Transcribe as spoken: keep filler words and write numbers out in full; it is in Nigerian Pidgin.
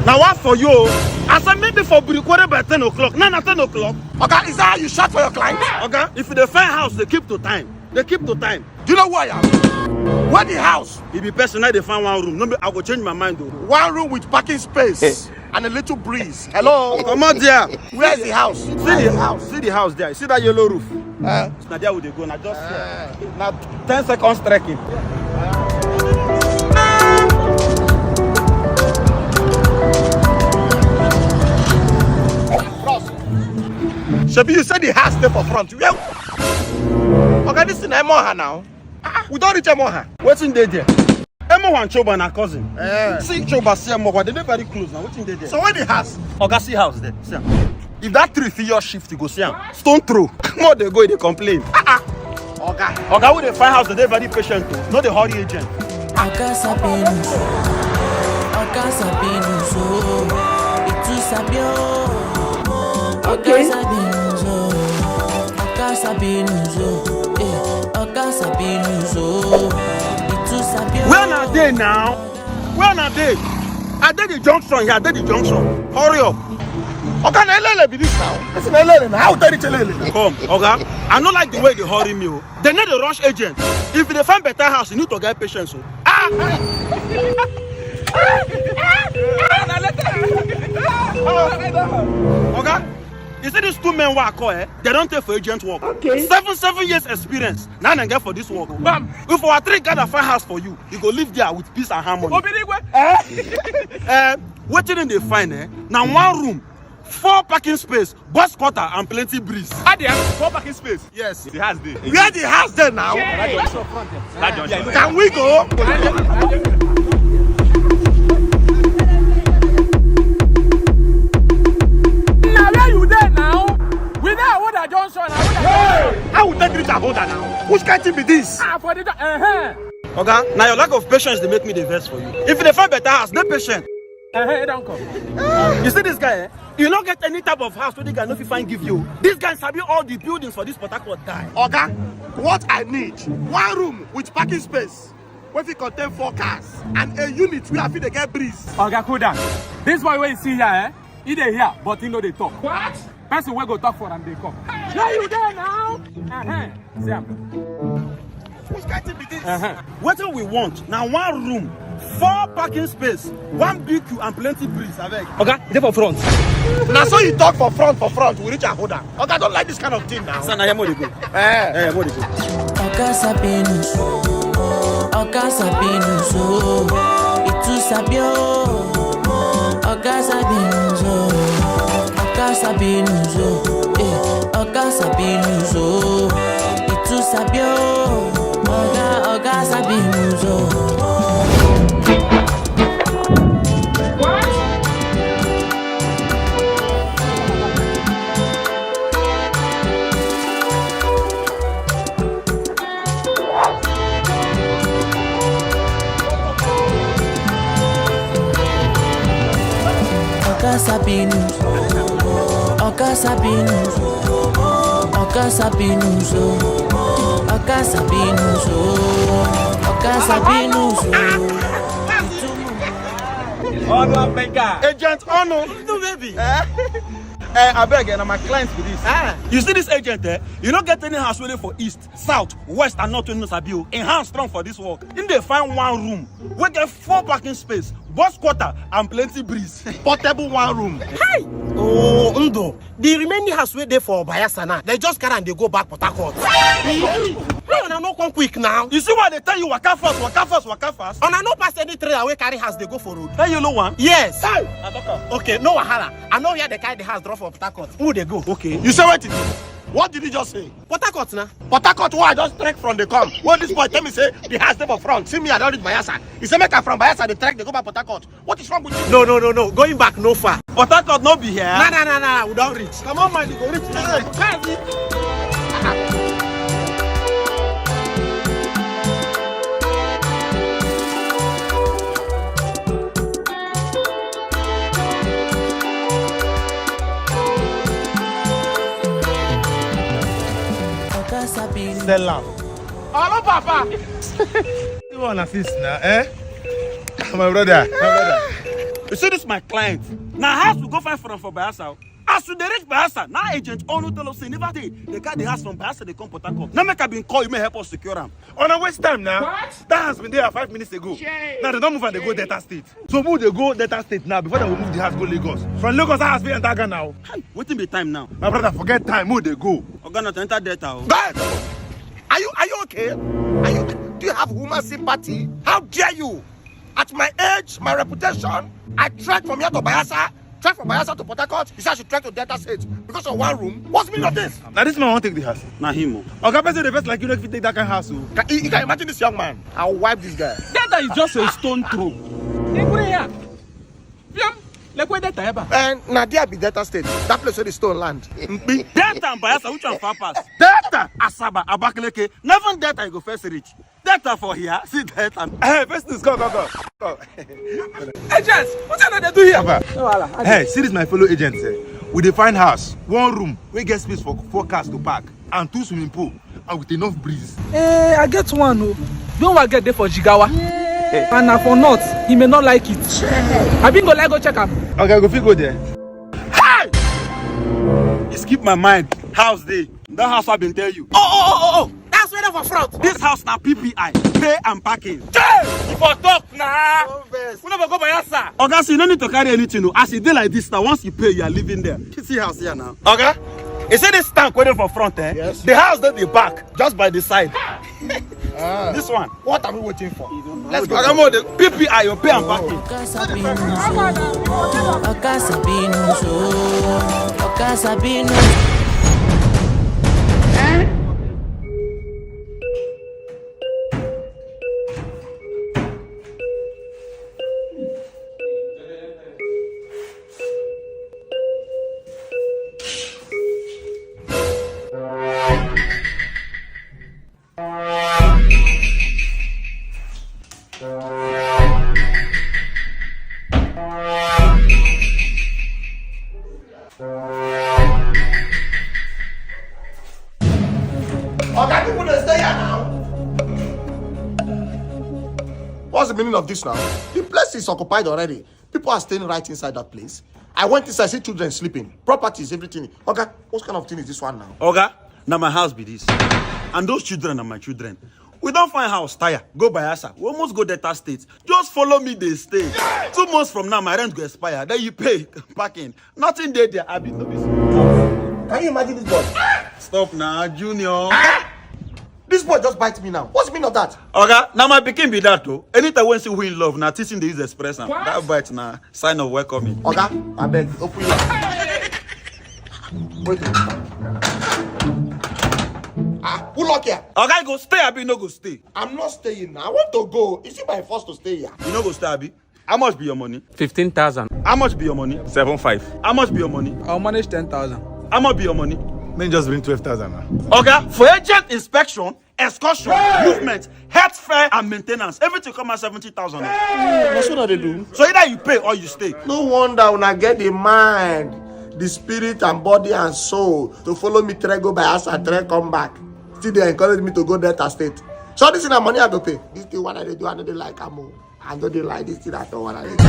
Now what for you? I said maybe for Burikwere by ten o'clock. No, not ten o'clock. Okay, is that how you shot for your client? Okay, if you dey find house, they keep to time. They keep to time. Do you know who I am? Where the house? If the person I dey find one room, no, I go change my mind though. One room with parking space and a little breeze. Hello? Come out there. Where's the house? See the house. See the house there. See that yellow roof? Uh, na there we dey go. Na just here. Now ten seconds trekking. Shebi, you said the house dey for front. Where? Okay, this is Emoha now. Ah, we don't reach Emoha. Wetin dey there? Emoha and Choba na cousin. Eh. See Choba, see Emoha, they dey very close now. Wetin dey there? So where the house? Oga, see house there. See am. If that tree fit your shift, you go see am. Stone throw. More they go, they complain. Ah, ah. Oga. Oga, we dey find house, they dey very patient o. No dey hurry agent. Oga Sabinus, Oga Sabinus, oh, it's too Sabio. Oga Sabinus, oh, Oga Sabinus, oh, eh, Oga Sabinus, oh, it's too Sabio. Where na dey now? Where na dey? I dey the junction here, I dey the junction. Hurry up. Oga, na Elele be this now. This na Elele na. How tell reach Elele? Come, Oga. I no like the way they hurry me o. They no dey rush agent. If you dey find better house, you need to get patience o. Ah! Oga, you see these two men wey I call, eh? They don take for agent work. Okay. Seven, seven years experience. Now dem get for this work. Bam! If our three gather find house for you, you go live there with peace and harmony. Obinigwe. Eh? Eh, wetin dem dey find, eh? Na one room, four parking space, boys quarter and plenty breeze. Ah, there are four parking space. Yes. The house dey. Where the house dey now? That junction. Can we go? Na where you dey now? We dey Ahoda junction. Ahoda junction. How we take reach Ahoda now? Which kind thing be this? Ah, for the uh-huh. Oga, na your lack of patience dey make me dey vex for you. If you dey find better house, dey patient. Uh-huh, e don come. You see this guy, eh? You no get any type of house wey the guy no fit find give you. This guy sabi all the buildings for this Port Harcourt die. Oga, what I need, one room with parking space wey fit contain four cars and a unit where I fit dey get breeze. Oga, cool down. This boy wey you see here, eh? He dey here, but he no dey talk. What? Person wey go talk for am dey come. Where you dey now? Uh-huh. See am. Which kind thing be this? Uh-huh. Wetin we want na one room, four parking space, one B Q and plenty breeze, abeg. Oga, dey for front. Na so you talk for front, for front, we reach Ahoda. Oga, I don't like this kind of thing now. Sir, na here we dey go. Eh. Eh, we dey go. Oga Sabinus, Oga Sabinus, oh, it's too Sabio. Oga Sabinus, oh, Oga Sabinus, oh, eh, Oga Sabinus, oh, it's too Sabio. Oga, Oga Sabinus, oh. Oga Sabinus, Oga Sabinus, Oga Sabinus, oh, Oga Sabinus, oh, Oga Sabinus, oh. Oga Mega. Agent Ono. No, baby. Eh? Eh, abeg, eh, na my client be this. Ah. You see this agent, eh? You no get any house wey dey for east, south, west, and north wey no sabi o. Im hand strong for this work. Im dey find one room wey get four parking space, boys quarter, and plenty breeze. Portable one room. Hi! Oh, Ndo. The remaining house wey dey for Bayelsa now, they just carry am dey go back Port Harcourt. Why una no come quick now? You see why they tell you waka fast, waka fast, waka fast? Una no pass any trailer wey carry house dey go for road. That yellow one? Yes. Hey! I talk am. Okay, no wahala. I know where they carry the house drop for Port Harcourt. Who dey go? Okay. You say wetin? What did he just say? Port Harcourt na. Port Harcourt, wey I just trek from dey come. When this boy tell me say the house dey for front, see me, I don reach Bayelsa. He say make I from Bayelsa dey trek dey go back Port Harcourt. What is wrong with you? No, no, no, no. Going back no far. Port Harcourt no be here. Na, na, na, na. We don reach. Come on, man, you go reach. Oga Sabinus. Sell am. Hello, Papa. Come on, assist now, eh? My brother, my brother. You see this my client. Now house we go find for for Bayelsa. As we dey reach Bayelsa, now agent Onu tell us say never dey. They carry the house from Bayelsa, they come Port Harcourt. Now make I been call you, may help us secure am. On a waste time now. What? That has been there five minutes ago. Shame. Now they don't move and they go Delta State. So move they go Delta State now before they will move the house go Lagos. From Lagos, that has been enter Ghana now. Wetin be time now? My brother, forget time. Move they go. Oga, not enter Delta. Oh. But are you are you okay? Are you do you have human sympathy? How dare you? At my age, my reputation, I trek from here to Bayelsa, trek from Bayelsa to Port Harcourt. You say I should trek to Delta State because of one room. What's the meaning of this? Now this man won't take the house. Now him. Oh. Oga, person the best like you don't fit take that kind of house. Oh. Can, you, you can imagine this young man. I'll wipe this guy. Delta is just a stone throw. They go here. Fiam, like where Delta ever? And now there be Delta State. That place where the stone land. Delta and Bayelsa, which one far pass? Delta, Asaba, Abakaliki. Never Delta you go first reach. Delta for here, see Delta. Hey, first things, go, go, go. Go. Agents, what are they do here? Papa. No, wahala. Hey, see this my fellow agents. Eh? We dey find house, one room, we get space for four cars to park, and two swimming pool, and with enough breeze. Eh, I get one. Oh. The one I get there for Jigawa. And na for north, he may not like it. I been go like go check am. Okay, go fit go there. Hey! You skip my mind. House day. That house I been tell you. Oh, oh, oh, oh, oh. That's where for front. This house na P P I. Pay and parking. Hey! You for talk now. We never go by answer. Oga, so you no need to carry anything. Oh. As you dey like this now, once you pay, you are living there. You see house here now. Oga, you see this tank waiting for front, eh? Yes. The house that the back, just by the side. Ah. This one. What are we waiting for? Let's go. Oga, mo the P P I, you pay and parking. Oga Sabinus. Oga Sabinus. Oga Sabinus. Oga, people dey stay here now. What's the meaning of this now? The place is occupied already. People are staying right inside that place. I went inside, see children sleeping, properties, everything. Oga, what kind of thing is this one now? Oga, now my house be this. And those children are my children. We don't find house tire. Go by Asa. We almost go Delta State. Just follow me, they stay. Two months from now, my rent go expire. Then you pay parking. Nothing dey there. I be no be. Can you imagine this boy? Stop now, Junior. This boy just bite me now. What's the meaning of that? Oga, now my pikin be that though. Anytime when see who in love, now teaching they use express am. What? That bite now, sign of welcoming. Oga, I beg, open your. Wait. Ah, who lock here? Oga, you go stay, abi you no go stay? I'm not staying now. I want to go. Is it by force to stay here? You no go stay, abi? How much be your money? Fifteen thousand. How much be your money? Seven five. How much be your money? I'll manage ten thousand. How much be your money? May just bring twelve thousand now. Oga, for agent inspection, excursion, movement, health fair, and maintenance, everything come at seventy thousand. That's what they do. So either you pay or you stay. No wonder when I get the mind, the spirit and body and soul to follow me, trek go by as I trek come back. Still they encourage me to go Delta State. So this is the money I go pay. This thing what I dey do, I no dey like am o. I no dey like this thing at all. What I dey do.